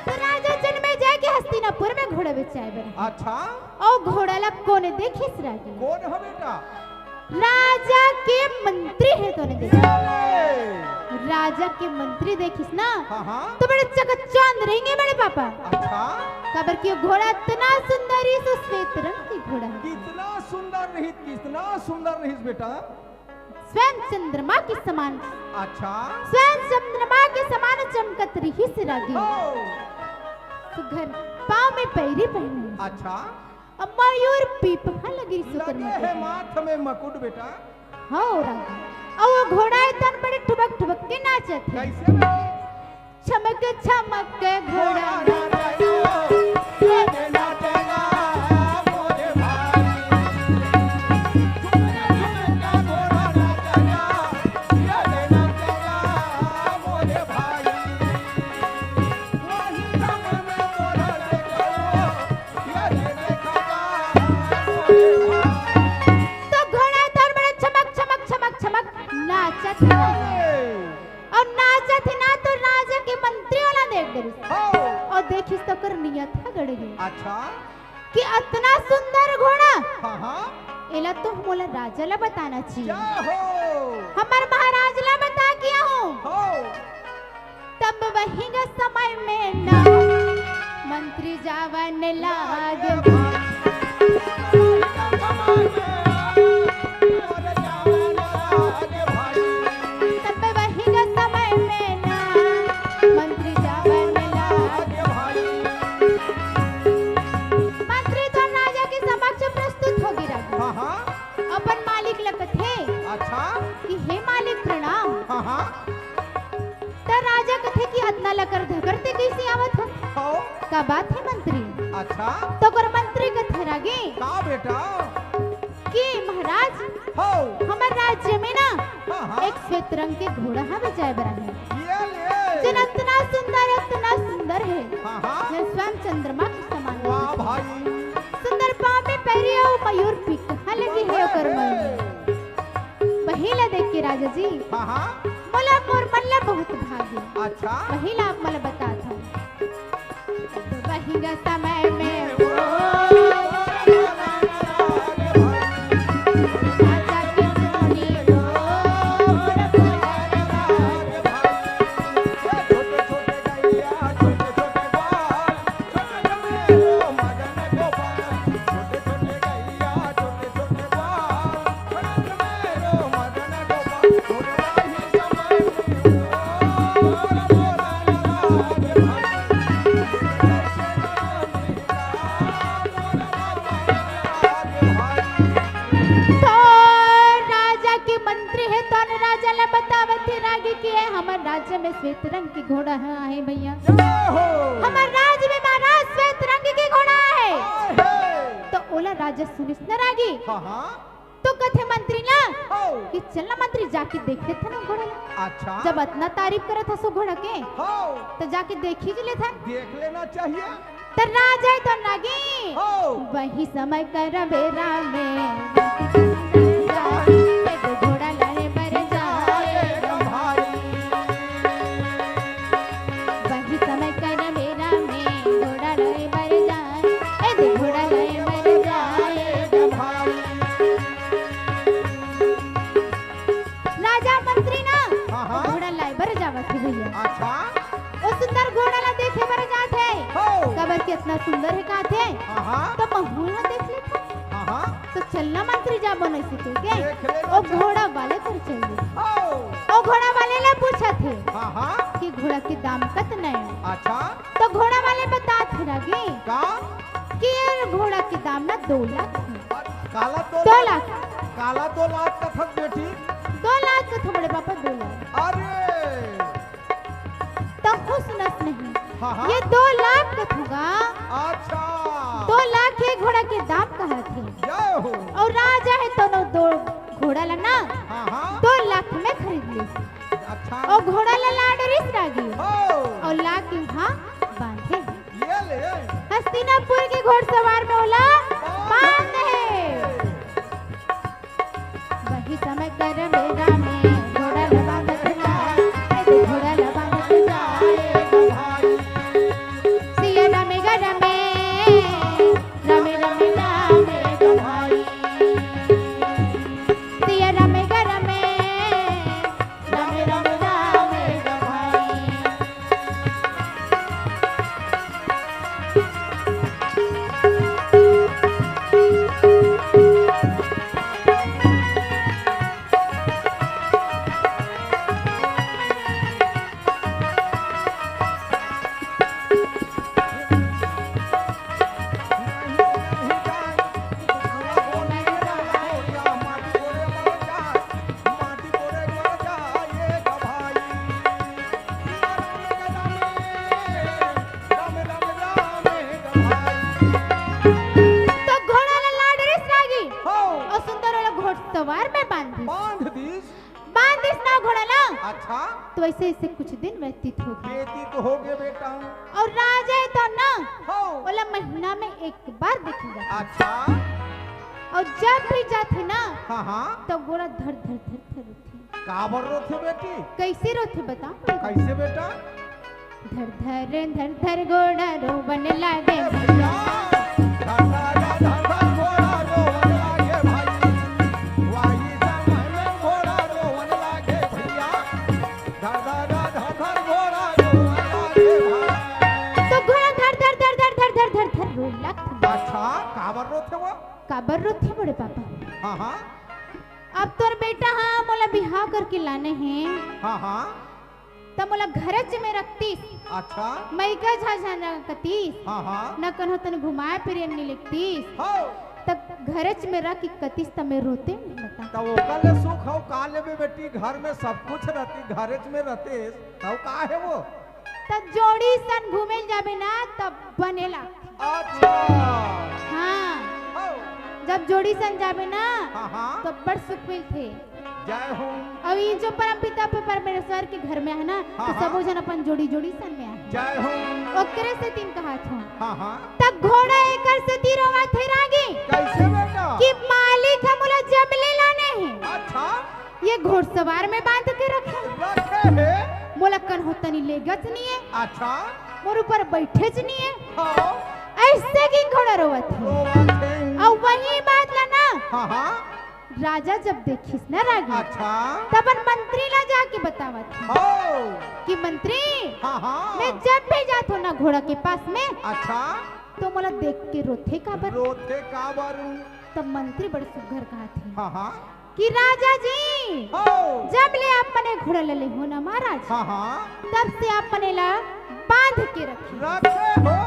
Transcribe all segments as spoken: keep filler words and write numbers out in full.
तो राजा जनमेजय के हस्तिनापुर में घोड़ा बेचाए बर। अच्छा। अउ घोड़ा ला कोन देखिस रागी? कोन ह बेटा? राजा के मंत्री हे तोने देखिस। ए! राजा के मंत्री देखिस ना, हाँ, हाँ। तो बड़े चकचौंध रहिगे बड़े पापा। अच्छा। काबर कि वो घोड़ा इतना सुंदर रहिस, वो श्वेत रंग के घोड़ा हे। कितना सुंदर रहिस, कितना सुंदर रहिस बेटा। स्वयं चंद्रमा के समान। अच्छा। स्वयं चंद्रमा के समान चमकत रहिस रागी। ओ। सुघर पाँव में पैरी पहिने। अच्छा। अउ मयूर पीपहा लगे सुकर लगे हे माथे। माथ में मुकुट बेटा। हाँ रागी। अउ वो घोड़ा हे तोन बड़े ठुबक ठुबक के नाचत हे। कैसे बे? छमक छमक के घोड़ा। तो घोड़ा तोर बड़ा छमक छमक छमक छमक नाचत हे। अउ नाचत हे ना तो राजा के मंत्री वाला देख डरिस। हाँ। अउ देखिस तो ओकर नियत ह गड़ गे। अच्छा। कि अतना सुंदर घोड़ा। हाँ, हाँ। एला तो मोला राजा ला बताना चाहिए। जय हो। हमर महाराज ला बता के आहूँ। हो। तब वही ग समय में ना मंत्री जावन लागे। तब वही ग समय में ना मंत्री जावन लागे। मंत्री तो राजा के समक्ष प्रस्तुत होगे रागी। हाँ, हाँ। अपन मालिक ल कथे अच्छा। कि हे मालिक प्रणाम। हाँ, हाँ। त राजा कथे कि अतना लकर धकर ते कइसे आवत हस? हाँ। का बात हे मंत्री? अच्छा। त ओकर मंत्री कथे रागी का बेटा? कि महाराज, हो। हमर राज्य में ना हाँ, हाँ। एक श्वेत रंग के घोड़ा ह बेचाए बर आहे। ये ले। जेन अतना सुंदर, अतना सुंदर हे। हाँ, हाँ। जेन स्वयं चंद्रमा के समान। वाह भाई। सुंदर पाँव में पैरी अउ मयूर पीपहा लगे हे ओकर मन। वही ला देख के राजा जी, हाँ, हाँ। मोला मोर मन ला बहुत भागे। अच्छा। वही ला आप मोला बतात हव। वही ग समय में वो राजा के सुनी। तो राजा के मंत्री हे, तो राजा ला बतावत हे रागी कि ए हमर राज्य में श्वेत रंग के घोड़ा ह आहे भैया। जय हो। हमर राज्य में महाराज श्वेत रंग के घोड़ा आहे। आहे। तो ओला राजा सुनिस न रागी। हाँ, हाँ। तो कथे मंत्री ला हो। कि चल ना मंत्री, जाके देख लेथन ओ घोड़ा ला। अच्छा। जब अतना तारीफ करत हस ओ घोड़ा के, हो। तो जाके देखिच लेथन। देख लेना चाहिए। त राजा हे तो रागी। हो। वही समय कर बेरा में एक घोड़ा लाए बर जाए। वही समय कर बेरा में घोड़ा लाए बर जाए। एक घोड़ा लाए बर जाए। राजा मंत्री ना हाँ, हाँ। घोड़ा लाए बर जावत हे भैया। अच्छा। ओ सुंदर घोड़ा ला देखे बर जात हे। हो। काबर कि अतना सुंदर हे काथे। हाँ, हाँ। तो महूँ ला देख लेथन। हाँ, हाँ। तो चल ना मंत्री जाबो नहीं सीखे के। देख लेना ओ चाहिए। घोड़ा वाले कर चल दे। हो। ओ घोड़ा वाले ला पूछत हे हाँ, हाँ। कि घोड़ा के दाम कतना हे? अच्छा। तो घोड़ा वाले बतात हे रागी का? कि ए घोड़ा के दाम ना दो लाख हे। काला दो दो लाख। लाख। काला दो लाख कथक बेटी। दो लाख कथों बड़े पापा, दो लाख। अरे। त खुश नस नहीं। हाँ, हाँ। ए दो लाख कथों गा। अच्छा। दो लाख ए घोड़ा के दाम कहत हे। जय हो। अउ राजा हे तो ओ दो घोड़ा ला ना हाँ, हाँ। दो लाख में खरीद लिस। अच्छा। अउ घोड़ा ला लाय डरिस रागी। हो। अउ लाके उहाँ बांधे। ये ले। हस्तिनापुर के घोड़सवार में ओला बांधे। वही समय कर बेरा में घोड़ा ला बांधत ना। तो ऐसे ऐसे कुछ दिन व्यतीत हो गए। व्यतीत हो गए बेटा। और राजा है तो ना, हो। ओला महीना में एक बार देखे जाथे। अच्छा। और जब भी जाथे ना, हाँ, हाँ। तो गोड़ा धर धर धर धर रोथे। काबर रोथे बेटी? कैसे रोथे बता? कैसे बेटा? धर धर धर धर गोड़ा रोवन लागे। ए भैया, धर धर धर धर गोड़ा रोवन लागे भाई। वाही समय में गोड़ा रोवन लागे भैया। धर धर धर धर गोड़ा रोवन लागे भाई। तो घोड़ा धर धर धर धर धर धर धर धर रोए लागथे। अच्छा, काबर रोथे वो? काबर रोथे बड़े पापा? हाँ, हाँ। अब तोर बेटा हा मोला बिहाव करके लाने हे। हाँ, हाँ। त मोला घरच में रखतीस। अच्छा। मइका झा झन कतीस। हाँ, हाँ। न कन्हो तन घुमाए फिरे नी लेगतीस। हो। त घरच में रख के कतीस त मैं रोते नहीं बता। त ओकर ले सुख हो का लेबे बेटी, घर में सब कुछ रहती, घरच में रहते, त का हे वो? त जोड़ी सन घूमे ल जाबे ना, तब बनेला। अच्छा। हाँ। हो। जब जोड़ी सन जाबे ना, हाँ, हाँ। तो बड़ सुख मिलथे। जय हो। अउ ई जो परमपिता पे परमेश्वर के घर में हे ना, हाँ, तो हाँ। सबो झन अपन जोड़ी जोड़ी सन में हे। जय हो। ओकरे सेती कहात हों। हाँ, हाँ। त घोड़ा एकर सेती रोवत हे रागी। कैसे बेटा? कि मालिक ह मोला जब ले लाने हे। अच्छा। ये घोड़सवार में बांध के रखे। रखे हे। मोला कन्हो तनी लेगेच नहीं हे। अच्छा। मोर ऊपर बैठेच नहीं हे। हाँ। ऐसे कि घोड़ा रोवत हे। रोवत हे। अउ वही बात ला ना। हाँ, हाँ। राजा जब देखिस ना रागी। अच्छा। तब अपन मंत्री ला जाके बतावत हे। हो। कि मंत्री, हाँ, हाँ। मैं जब भी जात हों ना घोड़ा के पास में। अच्छा। तो मोला देख के रोथे काबर? रोथे काबर? तब मंत्री बड़ सुघर कहाथे। हाँ, हाँ। कि राजा जी, हो। जब ले आप मने घोड़ा ले ले हो ना महाराज, हाँ, हाँ। तब से आप मने ला बांध के रखे। रखे हो।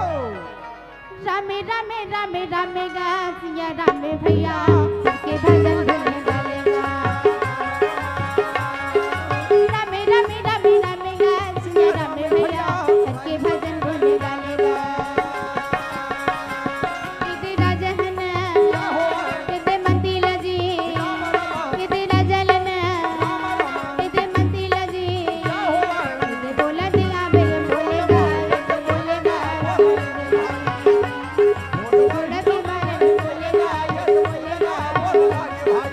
रामे, रामे, रामे, रामे गा, सिया रामे भैया, करके भजन धुन गाले गा। रामे, रामे, रामे, रामे गा, सिया रामे भैया, करके भजन धुन गाले गा। इदे राजा हन, इदे मंदिला जी, इदे राजा लन, इदे मंदिला जी, इदे बोला दिया बे बोले गा, इदे बोले गा, बोले गा, बोले गा, बोले गा, बोले गा।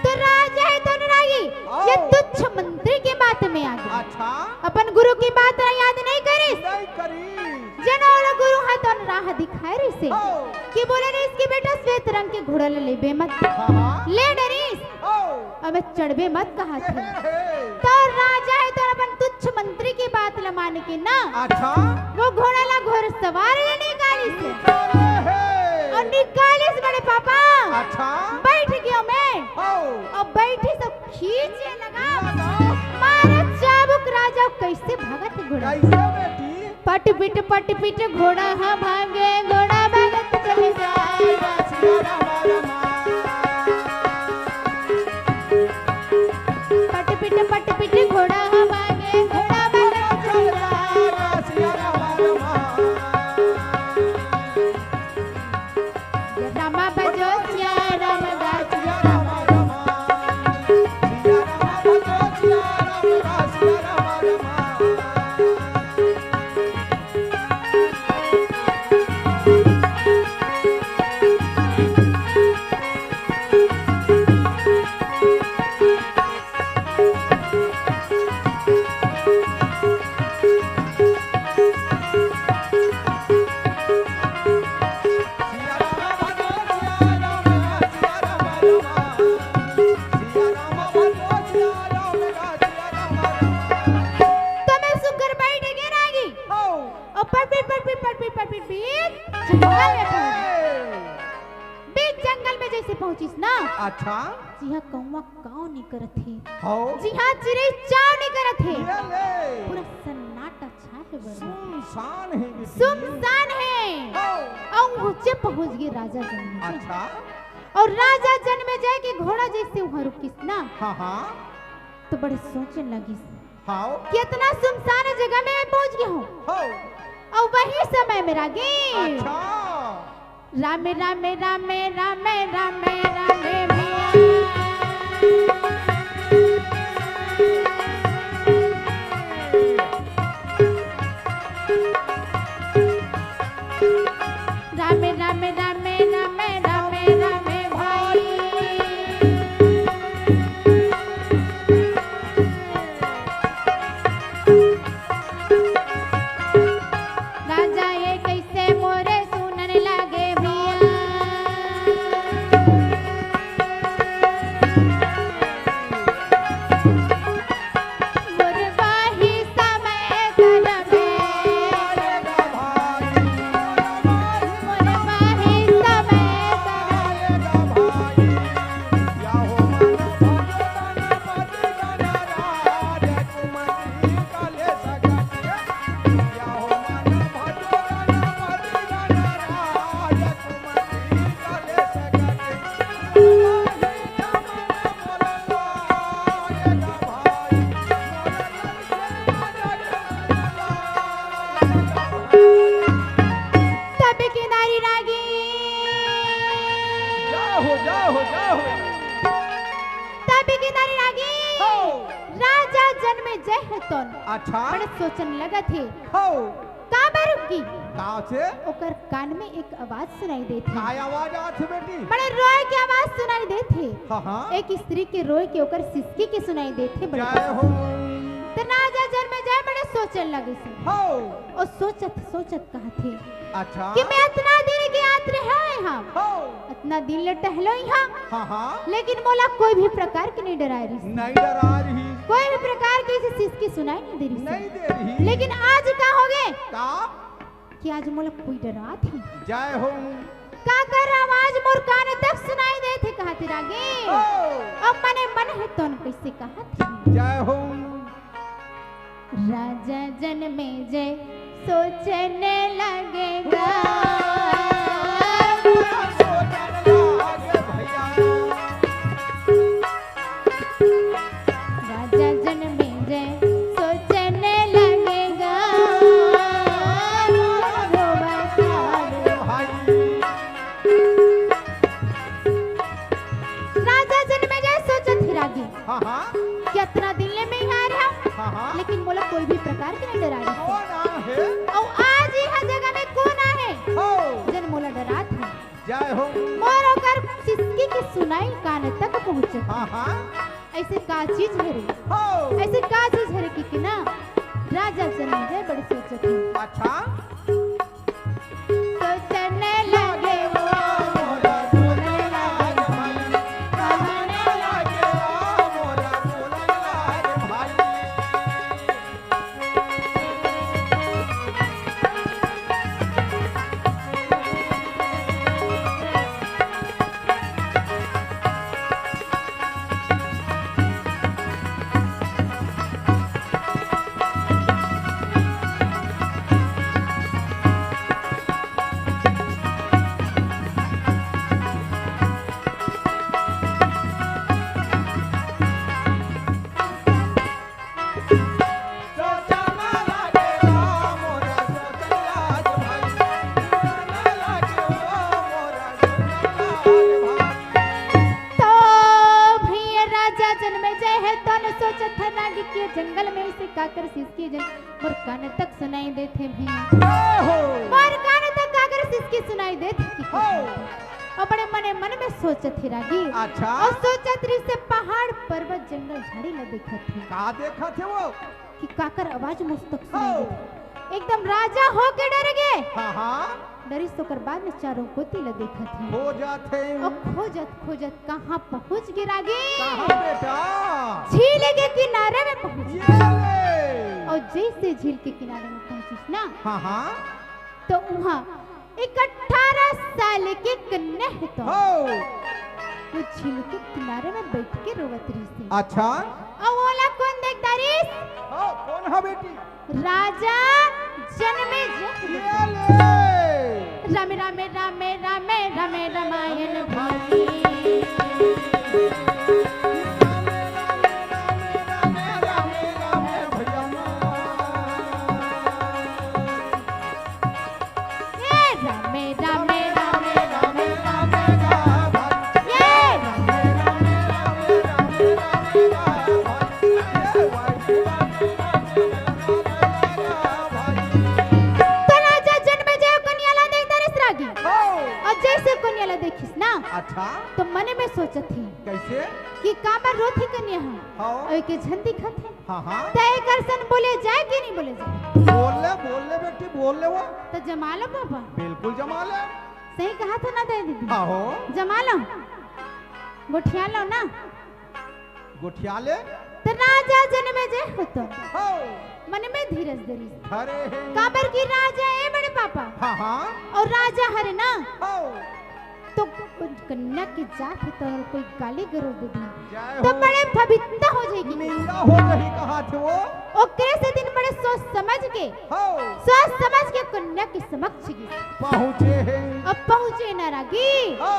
तो राजा है तो अनुरागी, ये आओ। तुच्छ मंत्री के बात में आ गया। अच्छा। अपन गुरु की बात ला याद नहीं करिस। नहीं करिस। जेन ओला गुरु हा तो राह दिखाए रहिसे। हो। कि बोले रहिस कि बेटा श्वेत रंग के घोड़ा ला लेबे मत। हाँ, हाँ। ले डरिस। हो। अबे चढ़बे मत कहाथे। हे, हे। तो राजा है तो अपन तुच्छ मंत्री की बात ला मान के ना। अच्छा। वो घोड़ा ला घोड़सवार ला निकालिस। निकाले हे। अउ निकालिस बड़े पापा। अच्छा। बैठ गयो मैं। हो। अउ बैठी सब खींचे लगा। लगा। मारा चाबुक राजा कैसे भागत घोड़ा। कैसे बेटी? पट पिट पट पिट घोड़ा हा भागे, घोड़ा भागत चले जाए। पट पिट पट पिट घोड़ा हा भागे, घोड़ा भागत चले जाए। रामा बजो सिया राम गा। काव नइ करत हे। हव। जिहाँ चिरई चाव नइ करत हे। ये ले। पूरा सन्नाटा छाए हे बरु। सुनसान हे बेटी। सुनसान हे। हव। अउ उहेंच पहुँच गे राजा जनमेजय। अच्छा। अउ राजा जनमेजय के घोड़ा जइसे उहाँ रुकिस ना, हाँ, हाँ। त बड़े सोचे लगिस। हव। कि अतना सुनसान जगह में मैं पहुँच गे हँव। हव। अउ वही समय में रागी। अच्छा। रामे, रामे, रामे, रामे, रामे, रामे। रामे, रामे, रामे, रामे, रामे, रामे भाई। राजा ये कइसे मोरे सुनन लागे भैया। मोर बाही समय करबे। मोर बाही समय करबे। तब के नारी रागी। जय हो, जय हो, जय हो। तब के नारी रागी। हो। राजा जनमेजय हे तोन। अच्छा। बड़े सोचन लगत हे। हो। काबर रुकगे? का से? ओकर कान में एक आवाज सुनाई देत हे। काय आवाज आत हे बेटी? बड़े रोए के आवाज सुनाई देत हे। हाँ, हाँ। एक स्त्री के रोए के, ओकर सिसकी के सुनाई देत हे बड़े। जय हो। त राजा जनमेजय बड़े सोचन लगिस। हो। अउ सोचत, सोचत कहत हे अच्छा। कि मैं अतना दिन के आत रहेंव इहाँ। हो। अतना दिन ले टहलेंव इहाँ। हाँ, हाँ। लेकिन मोला कोई भी प्रकार के नइ डराय रिहिस। नइ डराय रिहिस। कोई भी प्रकार के अइसे सिसकी सुनाई नइ दे रिहिस। नइ दे रिहिस। लेकिन आज का होगे? का? कि आज मोला कोई डरात हे। जय हो। काकर आवाज मोर कान तक सुनाई देत हे, कहत हे रागी। ओ। अउ मने मन हे तोन कइसे कहत हे। जय हो। राजा जनमेजय सोचने लगेगा। राजा जनमेजय सोचने लगेगा। राजा जनमेजय सोचत हे रागी। हाँ, हाँ। कि अतना दिन ले मैं इहाँ आ रहेंव, हाँ, हाँ। लेकिन मोला कोई भी प्रकार के नइ डराय रिहिस। कोन आहे? अउ आज इहाँ जगह में कोन आहे? हो। जेन मोला डरात हे। जय हो। मोर ओकर सिसकी के सुनाई कान तक पहुँचे। हाँ, हाँ। अइसे का चीज हरे? हो। अइसे का चीज हरे कि, कि ना राजा जनमेजय बड़े सोचत हे। अच्छा। सोचने लगे वो मोरा सोचने लगे भाई, कहने लगे वो मोरा सोचने लगे भाई। तो भैया राजा जनमेजय हे तोन सोचत हे रागी के जंगल में अइसे काकर सिसकी जन मोर कान तक सुनाई देत हे भैया। ओहो। मोर कान तक काकर सिसकी सुनाई देत हे कि हो। अउ बड़े मने मन में सोचत हे रागी। अच्छा। अउ सोचत रिहिस हे पहाड़, पर्वत, जंगल, झाड़ी ला देखत हे। का देखत हे वो? कि काकर आवाज मोर तक सुनाई हो। देत हे। एकदम राजा होके डर गे। हाँ, हाँ। डरिस ओकर बाद में चारों कोती ला देखत हे। खोजत हे। अउ खोजत, खोजत कहाँ पहुँच गे रागी? कहाँ बेटा? झील के किनारे में पहुँच गे। ये ले। अउ जइसे झील के किनारे में पहुँचिस ना, हाँ, हाँ। त उहाँ एक अठारह साल के कन्या हे तो। हो। वो झील के किनारे में बैठ के रोवत रहिस हे। अच्छा। अउ ओला कोन देख डारिस? हाँ, कोन हा बेटी? राजा जनमेजय। ये ले। रामे रामे रामे रामे रामे रामायण भाई। ए रामे रामे रामे रामे रामे राम। ए रामे रामे रामे रामे राम। तो राजा जनमेजय कन्या ला देख डारिस रागी। हाँ। अउ जइसे कन्या ला देखिस ना, अच्छा। तो मन में सोचत हे कइसे? कि काबर रोथे कन्या हा? हाँ। अउ एके झन दिखत हे। हाँ, हाँ। त एकर सन बोले जाय कि नहीं बोले जाय? बोल ले, बोल ले बेटी, बोल ले वो। त जमा लो पापा। बिल्कुल जमा ले। सही कहा था ना दे दीदी? हाँ हो। जमा लो। गोठिया लो ना। गोठिया ले। त राजा जनमेजय होतो। हो। मन में धीरज धरिस। अरे हे। काबर कि राजा ए बड़े पापा। हाँ, हाँ। अउ राजा हरे ना। हो। तो कन्या के जात हे तो कोई गाली गलौज दे दी। जय तो हो। बड़े भभिता हो जाही। निंदा हो जाही कहाथे वो। ओकरे सेती बड़े सोच समझ के। हो। सोच समझ के कन्या के समक्ष गे। पहुँचे हे। अब पहुँचे ना रागी। हो।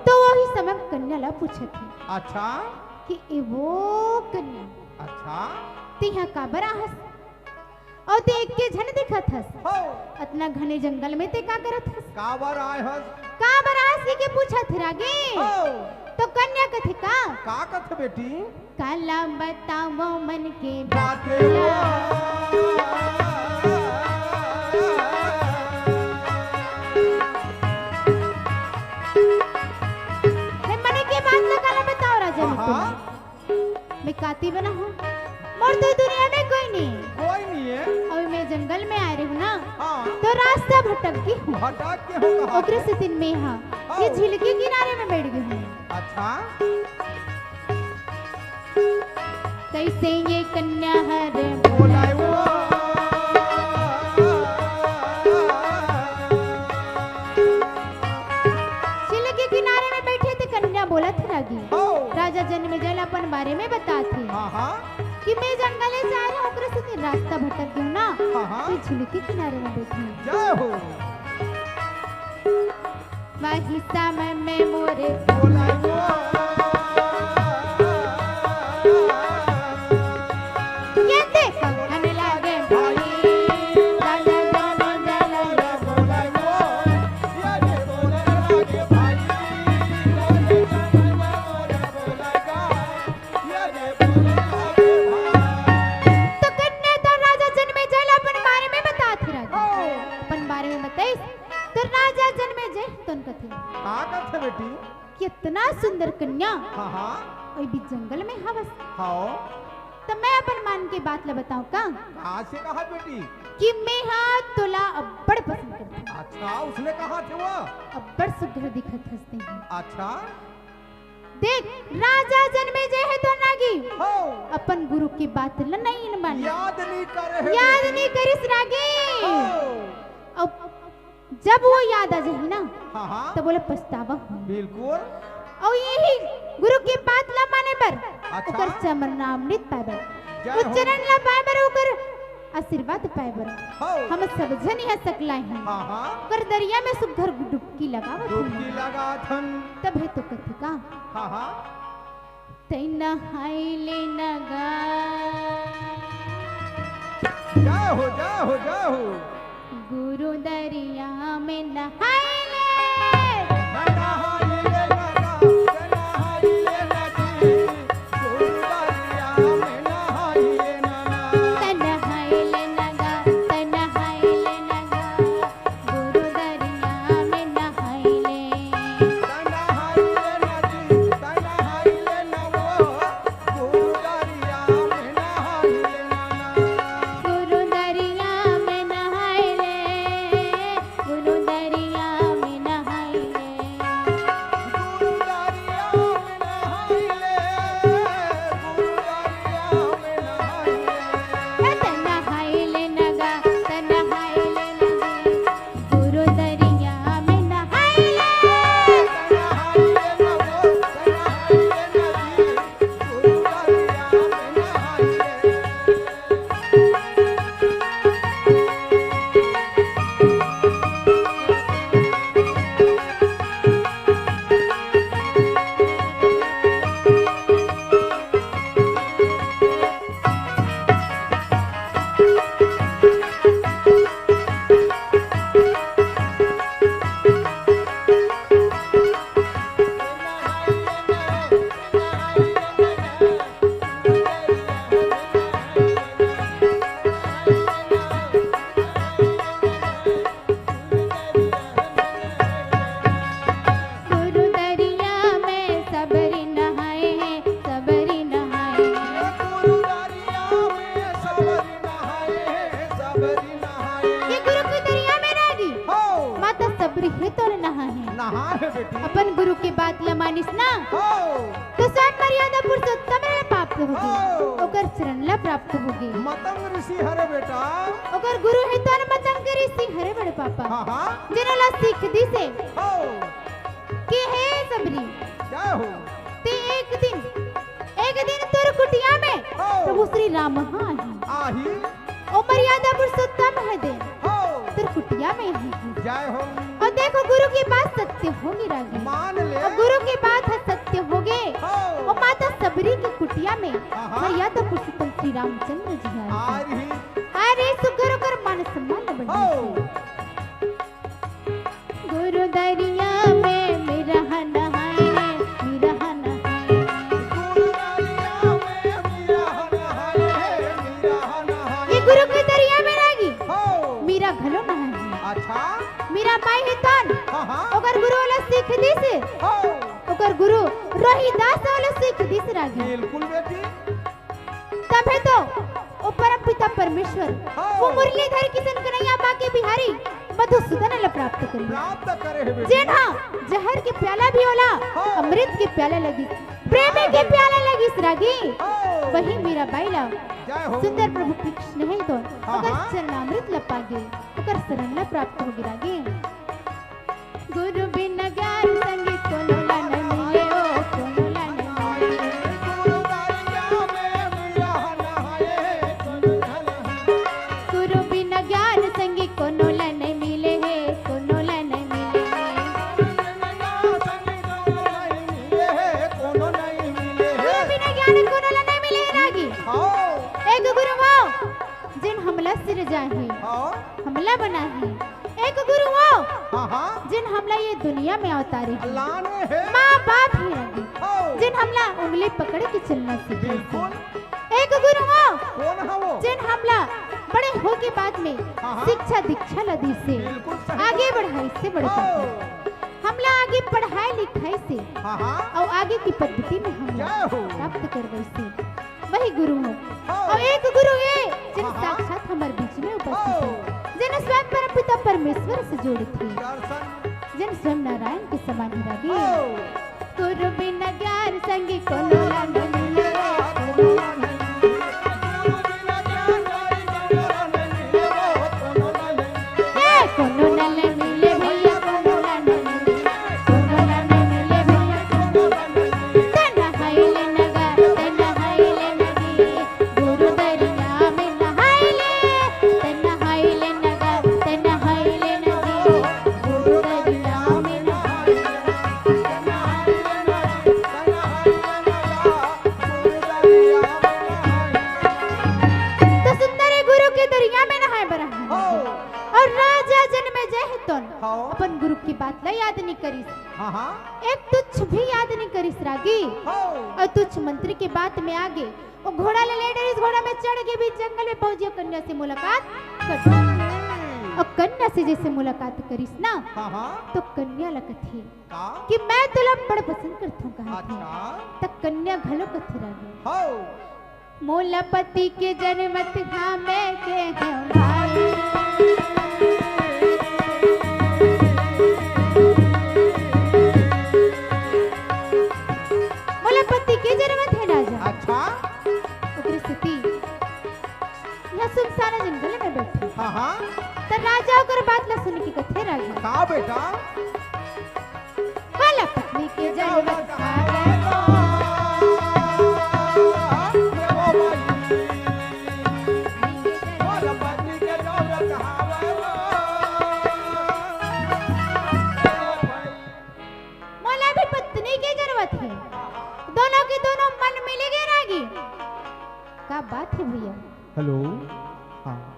तो वही समय कन्या ला पूछत हे। अच्छा। कि ए वो कन्या। अच्छा। तेहा काबर आहस? अउ ते एके झन दिखत हस। हो। अतना घने जंगल में ते का करत हस? काबर आय हस? काबर आय हस के पूछत हे रागी। हो। तो कन्या कथे का? का कथे बेटी? काला बतावो मन के बात बात ला। ला। हे मन के बात ला काला बतावो राजा हाँ, मित्र। हाँ। मैं काती बना हूँ, मोर तो दुनिया में कोई नहीं है। कोई नहीं है। अभी मैं जंगल में आ रही हूँ ना, हाँ। तो रास्ता भटक गई हूँ। भटक के हो कहाँ ओकरे से? सेती मैं हाँ, हाँ। ये झील के किनारे में बैठ गई हूँ। अच्छा। कैसे ये कन्या हर बोलाए वो। झील के किनारे में बैठे थे, कन्या बोलत हे रागी। हो। राजा जनमेजय ला अपन बारे में बतात हे हाँ, हाँ। कि मैं जंगल से आय हूँ, ओकरे सेती रास्ता भटक गई हूँ ना, हाँ, हाँ। तो झील के किनारे में बैठी हूँ। जय हो। वही समय में मोरे बोलाए वो। ये देखो, हमें लागे भाई। तो कन्या तो राजा जनमेजय ला अपन बारे में बतात हे राजा। ओ। अपन बारे में बताइस। तो राजा जनमेजय तोन कथे। का कथे बेटी? कितना सुंदर कन्या। हाँ, हाँ। अभी जंगल में हवस। हाँ। त मैं अपन मन के बात ला बताऊं का? कहाँ से कहा बेटी? कि मैं हा तोला अब्बड़ पसंद करती हूँ। अच्छा, उसने कहा थे वो? अब्बड़ सुघर दिखत हस ते। अच्छा। देख, राजा जनमेजय हे तो रागी। हो। अपन गुरु के बात ला नहीं माने। याद नहीं करे हे याद बेटी। नहीं करिस रागी। हो। अब जब वो याद आ जाही ना, हाँ, हाँ। तब बोले पछतावा हो। बिल्कुल। अउ यही गुरु के बात ला माने बर, अच्छा। ओकर चरणामृत पाए बर, जय वो हो। चरण ला पाए बर, ओकर आशीर्वाद पाए बर। हो। हम सब झन यहाँ सकलाए हैं। हाँ, हाँ। ओकर दरिया में सुघर डुबकी लगावत हन। डुबकी लगात हन। तब हे तो कथे का? हाँ, हाँ। तै नहाई ले न गा। जय हो, जय हो, जय हो। गुरु दरिया में नहाई ले। नहाई ले न गा, नहाई ले न जी। गुरु दरिया में नहाई ले न ना। तै नहाई ले न गा, तै नहाई ले न गा। गुरु दरिया में नहाई ले। गुरु दरिया में नहाई ले। गुरु दरिया में नहाई ले। मानिस ना, हो। तो स्वयं मर्यादा पुरुषोत्तम ला प्राप्त होगे, हो। ओकर चरण ला प्राप्त होगे। मतंग ऋषि हरे बेटा। ओकर गुरु हे तो मतंग ऋषि हरे बड़े पापा। हाँ, हाँ। जेन ला सीख दिस हे हो। कि हे सबरी, जय हो। ते एक दिन, एक दिन तोर कुटिया में हो। प्रभु श्री राम ह आही। आही। ओ मर्यादा पुरुषोत्तम हे दे। हो। तोर कुटिया में ही। जय हो। अउ देखो गुरु की बात सत्य होगे रागी। मान ले। अउ गुरु की बात ह सत्य होगे। हो। अउ माता सबरी की कुटिया में हाँ, हाँ। मर्यादा पुरुषोत्तम श्री रामचंद्र जी आए। आ रही। अरे सुग्घर ओकर मान सम्मान बढ़ हो। गई। गुरु दरिया में मिरहा नहाए, मिरहा नहाए। गुरु दरिया में मिरहा नहाए, मिरहा नहाए। ये गुरु के दरिया में रागी। हो। मीरा घलो नहाए। अच्छा। मीरा बाई हे तन। हाँ, हाँ। ओकर गुरु वाला सीख दिस हे। हो। ओकर गुरु रोहिदास वाला सीख दिस रागी। बिल्कुल बेटी। तभे तो ओ परम पिता परमेश्वर, हाँ। ओ मुरलीधर किशन कन्हैया बांके बिहारी मधुसूदन ला प्राप्त कर लिस। प्राप्त करे हे बेटी। जेन हा जहर के प्याला भी ओला, हाँ। अमृत के प्याला लगिस, प्रेम के प्याला लगिस रागी। हाँ। वही मीराबाई ला जय हो। सुंदर प्रभु कृष्ण हे तो हाँ, ओकर हाँ। चरणामृत ला पागे, ओकर शरण ला प्राप्त होगे रागी। गुरु बिन ज्ञान संगी कोनो ला न मिले ओ, कोनो ला न मिले। गुरु बिन ज्ञान संगी कोनो ला न मिले हे, कोनो ला न मिले हे। गुरु बिन ज्ञान कोनो ला न मिले हे रागी। हाँ। एक गुरु वो जेन हमला सिरजाही, हाँ। हमला बनाही। एक गुरु वो, हाँ, हाँ। जेन हमला ये दुनिया में अवतारे हे। लाने हे। माँ बाप हे आगे। हो। जेन हमला उंगली पकड़ के चलना सिखाए हे। बिल्कुल। एक गुरु वो, कौन हा वो? जेन हमला बड़े होके बाद में हाँ, हाँ। शिक्षा दीक्षा ला दिस हे। बिल्कुल सही आगे बात। बढ़ाइस हे बड़े हो। पापा। हमला आगे पढ़ाई लिखाइस हे। हाँ, हाँ। अउ आगे की पद्धति में हमला जय हो। प्राप्त करवाइस हे। वही गुरु हो। हो। अउ एक गुरु हे, जेन हाँ, हाँ। साक्षात हमर बीच में उपस्थित हे। हो। जेन स्वयं परम पिता परमेश्वर से जुड़ित हे। दर्शन। जेन स्वयं नारायण के समान हे रागी। हो। गुरु बिन ज्ञान संगी कोनो ला न मिले। ए, कोनो ला न मिले भैया, कोनो ला न मिले। कोनो ला न मिले भैया, कोनो ला न मिले। तन हाइले नगा, तन हाइले नगी। गुरु दरिया में नहाइले, तन हाइले नगा, तन हाइले नगी। गुरु दरिया में नहाइले। तो सुंदर हे गुरु के दरिया में नहाए बर आए। हो। अउ राजा जनमेजय हे तोन हो। अपन गुरु की बात ला याद नइ करिस। हाँ, हाँ। एक तुच्छ भी याद नइ करिस रागी। हो। अउ तुच्छ मंत्री के बात में आगे, ओ घोड़ा ला ले डरिस, घोड़ा में चढ़ के बीच जंगल में पहुंच गे, कन्या से मुलाकात कर। हम्म। अउ कन्या से जैसे मुलाकात करिस ना, हाँ, हाँ। तो कन्या ला कथे, का? कि मैं तोला बड़ पसंद करथंव कहा थे। अच्छा। त कन्या घलो कथे रागी। हौ। मोला पति के जनमत घामे के हमारे। मोला पति के जनमत हे राजा। अच्छा। ओकरे सेती इहाँ सुनसान जंगल में बैठे। हाँ, हाँ। त राजा ओकर बात ला सुन के कथे राजा। का बेटा? वाला पत्नी के जरूरत हावय। मोला भी पत्नी के जरूरत हे। दोनों के दोनों मन मिल गे रागी। का बात हे भैया? हेलो। हाँ।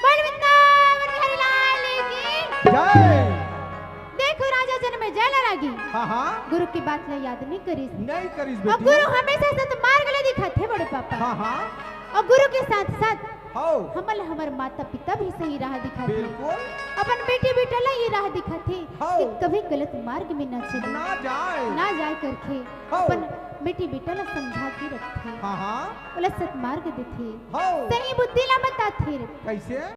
बोल वृंदावन बिहारी लाल की। जय। देखो राजा जनमेजय ला रागी। हाँ, हाँ। गुरु की बात ला याद नइ करिस। नइ करिस अउ बेटी। गुरु हमेशा सतमार्ग ला दिखाथे बड़े पापा। हाँ, हाँ। अउ गुरु के साथ-साथ हौ। हमन ला हमर माता-पिता भी सही राह दिखाथे। बिल्कुल। अपन बेटी-बेटा ला ये राह दिखाथे हौ। कि कभी गलत मार्ग में ना चले। ना जाए। ना जाए करके। हौ। अपन बेटी-बेटा ला समझा के रखथे। हाँ, हाँ। ओला सतमार्ग देथे। हौ। सही बुद्धि ला बताथे। कइसे?